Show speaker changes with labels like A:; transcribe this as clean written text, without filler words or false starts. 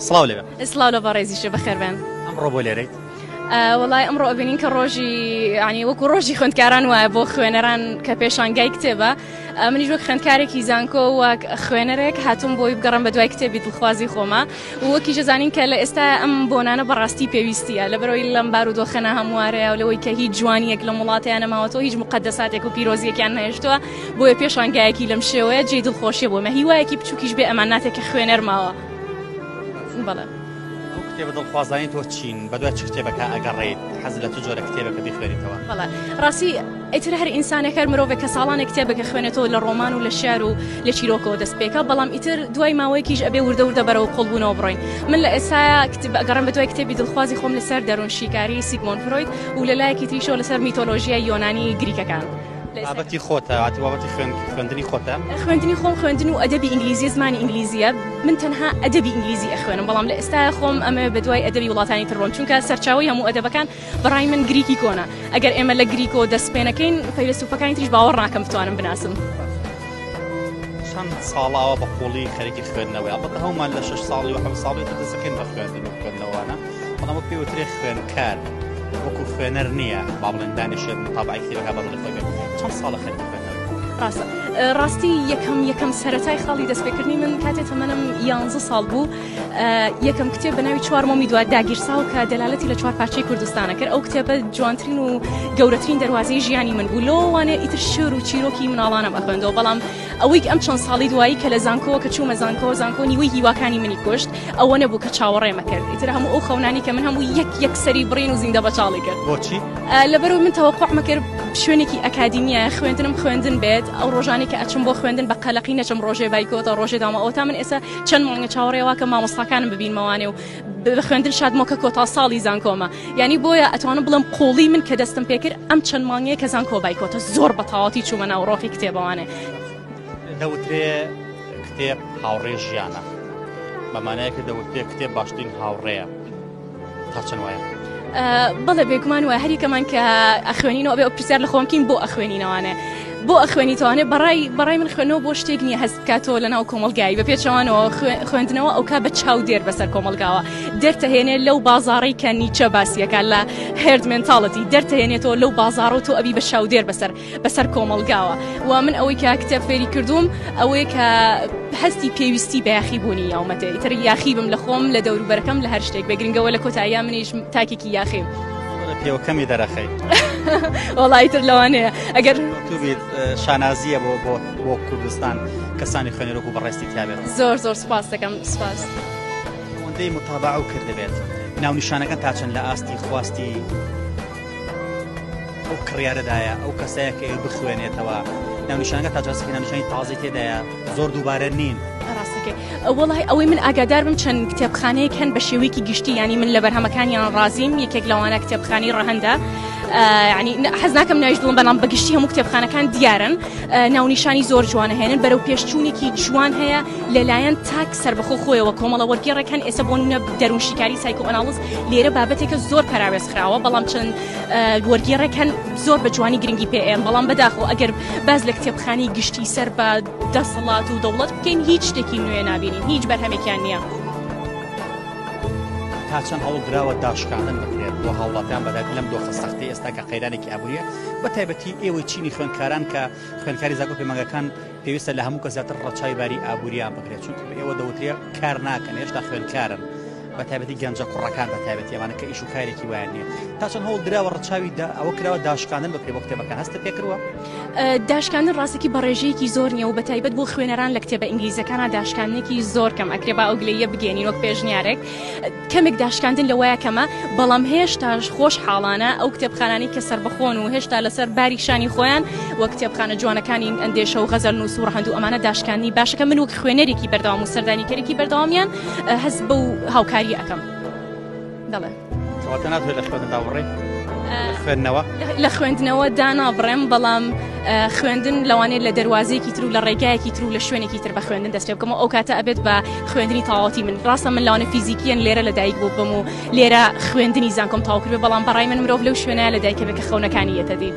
A: سڵاو لێبێ.
B: سڵاو لە بەڕێزیشە بەخێربێن.
A: ئەمڕۆ بۆ لێرەیت؟
B: وەڵای ئەمڕۆ ئەبینین کە ڕۆژی ینی وەکو ڕۆژی خوێندکاران وایە بۆ خوێنەران کە پێشانگای کتێبە منیش وەک خوێندکارێکی زانکۆ وەک خوێنەرێک هاتوم بۆی بگەڕم بە دوای کتێبی دڵخوازی خۆمە وەکیش ئەزانین کە لە ئێستا ئەم بۆنانە بەڕاستی پێویستیە لەبەرەوەی لەم بارودۆخە ناهەموارەیە و لەوەی کە هیچ جوانیەک لەم وڵاتەیان نەماوەتەوە هیچ مقەدەساتێک و پیرۆزیەکیان نەهێشتووە بۆیە پێشانگایەکی لەم شێوەیە جێی دڵخۆشیە بۆ مە هیوایەکی بچووکیش بێ ئەمان ناتێک کە خوێنەر ماوە بەڵێ.
A: ئەو کتێبە دڵخوازانەی تۆ چین؟ بەدوای چ کتێبەکە ئەگەڕێیت؟ حەز لە چ جۆرە کتێبێکە بیخوێنیتەوە؟
B: بەڵێ ڕاستی ئیتر هەر ئینسانێک هەر مرۆڤێک کە ساڵانێک کتێبێک ئەخوێنێتەوە لە ڕۆمان و لە شیعر و لە چیرۆکەوە دەست پێکا بەڵام ئیتر دوای ماوەیەکیش ئەبێ وردە وردە بەرەو قوڵبوونەوە بڕۆین من لە ئێستایا کتێب ئەگەڕێم بە دوای کتێبی دڵخوازی خۆم لەسەر دەروونشیکاری سیگمۆند فرۆید و لە لایەکی تریشەوە لەسەر میتۆلۆژیای یۆنانی گریکەکان.
A: بابەتی خۆتە واتی بابەتی خوێندنی خۆتە؟
B: خوێندنی خۆم خوێندن و ئەدەبی ئینگلیزیە زمانی ئینگلیزیە من تەنها ئەدەبی ئینگلیزی ئەخوێنم بەڵام لە ئێستایا خۆم ئەمەوێ بە دوای ئەدەبی وڵاتانی تر بڕۆم چونکە سەرچاوەی هەموو ئەدەبەکان بەڕای من گریکی کۆنە ئەگەر ئێمە لە گریکەوە دەست پێ نەکەین فەیلەسوفەکانی تریش باوەڕ ناکەم بتوانم بناسم.
A: چەند ساڵاوە بە قوڵی خەریکی خوێندنەوەی ئەڵبەتە هەمومان لە شەش ساڵی و حەوت ساڵی تر دەستەکەین بە خوێندن و خوێندنەوانە بەڵام وەک پێی وترێ خوێندکار وەکو خوێنەر نییە با بڵێن دانیشێت متابعەی کتێبەکە بە دڵی خۆی بێت چەند ساڵە خەریکی خوێندنەوەی؟
B: ڕاستە ڕاستی یەکەم یەکەم سەرەتای خاڵی دەستپێکردنی من کاتێ تەمەنم یانزە ساڵ بوو یەکەم کتێب بە ناوی چوار مۆمی دوا داگیرساو کە دەلالەتی لە چوار پارچەی کوردستانە کرد ئەو کتێبە جوانترین و گەورەترین دەروازەی ژیانی من بوو لۆوانێ ئیتر شعر و چیرۆکی مناڵانم ئەخوێندەوە بەڵام ئەوەی ئەم چەند ساڵی دوایی کە لە زانکۆوە کە چوومە زانکۆ زانکۆ نیوەی هیواکانی منی کوشت ئەوە نەبوو کە چاوەڕێمە کرد ئیتر هەموو ئەو خەونانی کە من هەموو یەک یەک سەری بڕین و زیندە بەچاڵی کرد
A: بۆچی؟
B: لەبەرەوەی من تەوەقوعمە کرد شوێنێکی ئەکادیمیە خوێندنم خوێندن بێت ئەو ڕۆژانەی کە ئەچم بۆ خوێندن بە قەلەقی نەچم ڕۆژێ بایکۆتە ڕۆژێ دامە ئەوەتا من ئێستا چەند مانگە چاوەڕێ واکەم مامۆستاکانم ببینمەوانێ و بە خوێندن شادمەوە کە کۆتا ساڵی زانکۆمە یانی بۆیە ئەتوانم بڵێم قوڵی من کە دەستم پێکرد ئەم چەند مانگەیە کە زانکۆ بایکۆتە زۆر بە تەواوەتی چوومە ناو ڕۆحی کتێبەوانێ.
A: دەوترێ کتێب هاوڕێ ژیانە بە مانایەکە دەوترێ کتێب باشترین هاوڕێیە تا چەند وایە؟
B: بەڵێ بێگومان وایە هەریەکەمان کە ئەخوێنینەوە ئەبێ ئەو پرسیار لە خۆم بکەین بۆ ئەخوێنینەوانێ بۆ ئەخوێنیتوانێ بەڕای بەڕای من خوێندنەوە بۆ شتێک نییە هەست بکاتەوە لە ناو کۆمەڵگایی بە پێچەوانەوە خوێندنەوە ئەوکا بە چاودێر بەسەر کۆمەڵگاوە دەرتەهێنێ لەو بازاڕەی کە نیچە باسیەکە لە herd mentality دەرتەهێنێتەوە لەو بازاڕە و تۆ ئەبی بە چاودێر بەسەر بەسەر کۆمەڵگاوە و من ئەوەی کە کتێب فێری کردووم ئەوەیە کە هەستی پێویستی بە یاخی بوونی یاومەتێ ئیتر یاخی بم لە خۆم لە دەوروبەرەکەم لە هەر شتێک بێ گرنگەوە لە کۆتاییا منیش تاکێکی یاخیم.
A: پێوە کەمی دەرەخەی
B: وەڵا ئیتر لەوانەیە ئەگەر
A: تو بیت شانازیە بۆ بۆ بۆ کوردستان کەسانی خوێنەرۆک و بەڕێستی تیابێت
B: زۆر زۆر سپاس دەکەم سپاس.
A: ئەوەندەی متابعە و کردبێت ناونیشانەکان تا چەند لە ئاستی خواستی ئەو کڕیارەدایە ئەو کەسەیە کە ئێوە بخوێنێتەوە ناونیشانەکە تا جاسەکە ناونیشانی تازەی تێدایە زۆر دووبارە نین.
B: ڕاستەکەی وەڵی ئەوەی من ئاگادار بم چەند کتێبخانەیەک هەن بە شێوەیەکی گشتی ینی من لە بەرهەمەکانیان ڕازیم یەکێک لەوانە کتێبخانی ڕەهەندە ینی حەز ناکەم ناویش بڵم بەڵام بەگشتی هەموو کتێبخانەکان دیارن ناونیشانی زۆر جوانە هێنن بەرەو پێشچوونێکی جوان هەیە لەلایەن تاک سربەخۆ خۆیەوە کۆمەڵە وەرگێڕێک هەن ئێستا بۆ نمونە دەروونشیکاری psychoanalysis لێرە بابەتێکە زۆر پەراوێز خراوە بەڵام چەند وەرگێڕێک هەن زۆر بە جوانی گرنگی پێ ئەیەن بەڵام بەداخەوە ئەگەر باس لە کتێبخانەی گشتی سەر بە دەسەڵات و دەوڵەت بکەین هیچ شتێکی نوێ نابینین هیچ بەرهەمێکیان نییە.
A: تا چەند هەوڵ دراوە داشکاندن بکرێت بۆ هاوڵاتیان بەتایبەتی لەم دۆخە سەختەی ئێستا کە قەیرانێکی ئابووریە بە تایبەتی ئێوەی چینی خوێندکاران کە خوێندکاری زانکۆ پەیمانگاکان پێویستە لە هەموو کەس زیاتر ڕەچاوی باری ئابووریان بکرێت چونکە بە ئێوە دەوترێ کار ناکەن هێشتا خوێندکارن بە تایبەتی گەنجە کوڕەکان بە تایبەتی ئەمانە کە ئیش و کارێکی وایان نییە تا چەند هەوڵ دراوە ڕەچاوی دا ئەوە کراوە داشکاندن بکرێ بۆ کتێبەکان هەستت پێکردووە؟
B: داشکاندن ڕاستەکی بە ڕێژەیەکی زۆر نییە و بە تایبەت بۆ خوێنەران لە کتێبە ئینگلیزەکانا داشکاندنێکی زۆر کەم ئەکرێ با ئەو گلەییە بگەیەنین وەک پێشنیارێک کەمێک داشکاندن لەوەیە کەمە بەڵام هێشتاش خۆشحاڵانە ئەو کتێبخانانەی کە سەربەخۆن و هێشتا لەسەر باری شانی خۆیان وە کتێبخانە جوانەکانی ئەندێشە و غەزەلنووس و ڕەهەند و ئەمانە داشکاندنی باشەکە من وەک خوێنەرێکی بەردەوام و سەردانیکەرێکی بەردەوامیان هەست بەو هاوکاریە ئەکەم دەڵێ.
A: کەواتە ناتوانێت لە خوێندن دابڕێی؟ لە خوێندنەوە؟
B: لە خوێندنەوە دانابڕێم بەڵام خوێندن لەوانەیە لە دەروازەیەکی تر و لە ڕێگایەکی تر و لە شوێنێکی تر بە خوێندن دەست پێ بکەم و ئەو کاتە ئەبێت بە خوێندنی تەواوەتی من ڕاستە من لەوانە فیزیکیەن لێرە لە دایک بوو بم و لێرە خوێندنی زانکۆم تەواو کردبێ بەڵام بەڕای من مرۆڤ لەو شوێنە لە دایکە بێ کە خەونەکانی یەتە دی.